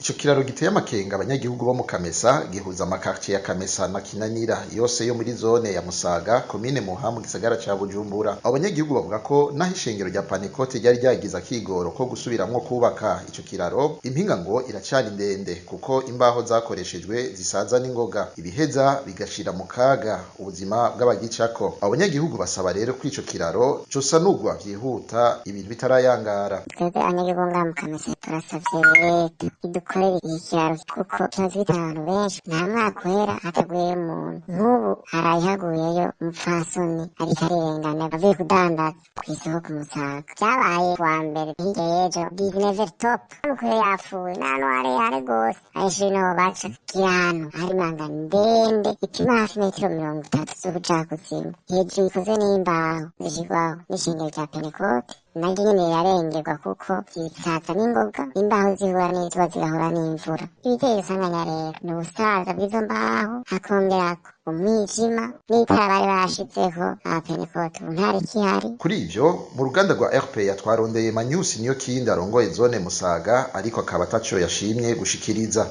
Ico kiraro giteye amakenga abanyagihugu bo mu Kamesa, gihuza amakartier ya Kamesa na Kinanira yose yo muri zone ya Musaga, komine Muha, mu gisagara ca Bujumbura. Abo banyagihugu bavuga ko naho ishengero rya Pantekote ryari ryagize akigoro ko gusubiramwo kubaka ico kiraro, impinga ngo iracari ndende kuko imbaho zakoreshejwe zisaza n'ingoga, ibiheza bigashira mu kaga ubuzima bw'abagicako. Abo banyagihugu basaba rero ko ico kiraro cosanurwa vyihuta ibintu bitarayangara. Twebwe abanyagihugu ngaha mu Kamesa turasavye leta idukorere iki kiraro, kuko kimaze guhitana abantu benshi. Nta mwaka uhera hataguyeyo umuntu. Nk'ubu haraye haguyeyo umupfasoni ariko arengana avuye kudandaza kw'isoko ku Musaga. Vyabaye kuwa mbere hirya y'ejo, 19 top nuko yapfuye n'ahantu harehare gose, abanyeshure niho baca. Kiri ahantu hari imanga ndende ipima hafi metero 30 z'ubujakuzimu, hejuru ikozwe n'imbaho zishirwaho n'ishengero rya Pentekote. Naryo nyene rirarengerwa kuko zisaza n'ingoga, imbaho zihura n'izuba, zigahura n'imvura. Ibiteye isanganya rero ni ubusaza bw'izo mbaho, hakongerako umwijima n'itara bari bashizeho abapentekote ubu ntarikihari. Kuri ivyo, mu ruganda rwa RPA twarondeye Manyusi niyo kindi arongoye zone Musaga, ariko akaba ataco yashimye gushikiriza.